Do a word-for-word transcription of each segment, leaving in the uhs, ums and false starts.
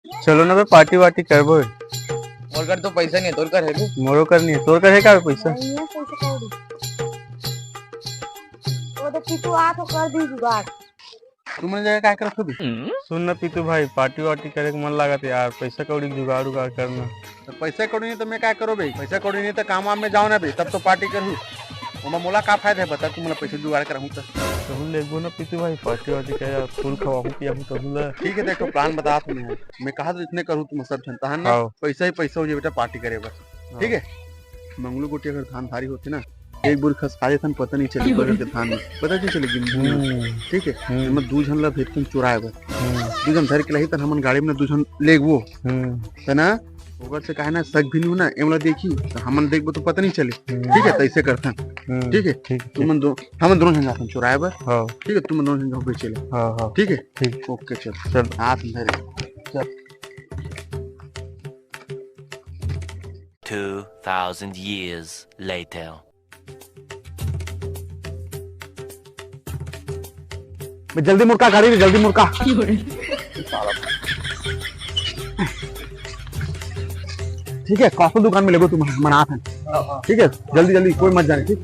चलो ना बे, पार्टी वार्टी करबो। मोर कर तो पैसा नहीं है, तोर कर है बे? मोरो कर नहीं है, तोर कर है का बे पैसा? नहीं है पैसा कौड़ी। वो तो पीतू आ तो कर दी जुगाड़। तुमन जगह का करत हो बे? सुन ना पीतू भाई, पार्टी वार्टी करे के मन लागत यार, पैसा कौड़ी के जुगाड़ उगाड़ करना। तो पैसा कौड़ी नहीं तो मैं का करो बे? पैसा कौड़ी नहीं तो काम वाम में जाओ ना बे, तब तो पार्टी करूँ। ओमा मोला का फायदा है बता, तू मोला पैसा जुगाड़ कराहूँ तो। तहूँ लेगो ना पीतू भाई, पार्टी वार्टी करे, फूल खवाहूँ पियाहूँ तहूँ ला। ठीक है, देखो प्लान बता तुम्हें। मैं कहा तो इतने करूँ तुम सब जनता है ना, हाँ। पैसा ही पैसा हो जाए बेटा पार्टी करे बस। हाँ। ठीक है, मंगलू गोटी अगर धान भारी होते ना, एक बोरी खसका देथन, पता नहीं चले बगल के धान में, पता नहीं चले गिन। हम्म। ठीक है, हम्म। एमा दू झन ला भेजथन चुराए बर। हम्म। दू झन धर के लाही तन हमन गाड़ी में दू झन लेगबो। हम्म। है ना? ओकर से काहे ना सक भी नहीं ना, एमला देखी तो हमन देखबो तो पता नहीं चले। हम्म। ठीक है, तो ऐसे करथन। हम्म। ठीक है, ठीक, तुमन दो, हमन दोनों झन जाथन चुराए बर। हाँ। ठीक है, तुमन दोनों झन जाओ बेचे ले। हाँ, हाँ। ठीक है, ठीक। ओके, चल। चल। हाथ धरे। चल। Two thousand years later. बे जल्दी मुड़का गाड़ी रे, जल्दी मुड़का। ठीक है, कौशल दुकान में लेगो तुम, मनात है। ठीक है, जल्दी जल्दी, कोई मत जाने, ठीक।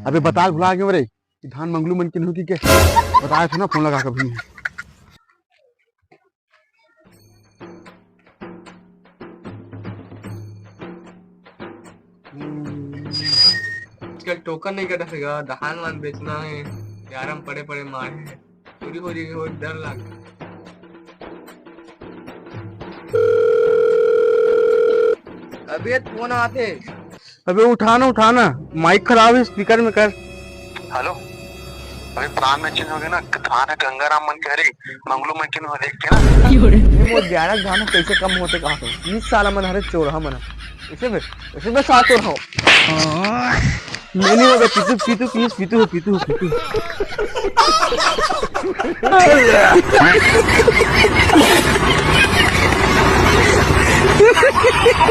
अबे बता भुला गए रे। कि धान मंगलू मन किन हो कि के? बताए थे ना फोन लगा कभी। आजकल टोकन नहीं कटा सका, धान वान बेचना है, यार हम पड़े पड़े मारे हैं, चोरी हो जाएगी, हो डर लग। अबे फोन आते। अबे उठा ना, उठा ना, माइक खराब है, स्पीकर में कर। हेलो, अबे प्लान में चेंज हो गया ना, धान है गंगाराम मन कह रही, मंगलू मन किन हो देख के ना। ये मोर ग्यारह धान कैसे कम होते कहा तो, इस साल मन हरे चोर हम ना। इसे बे, इसे बे सात चोर हो। नहीं, नहीं होगा, पीतू, पीतू, पीस, पीतू हो, पीतू हो, पीतू।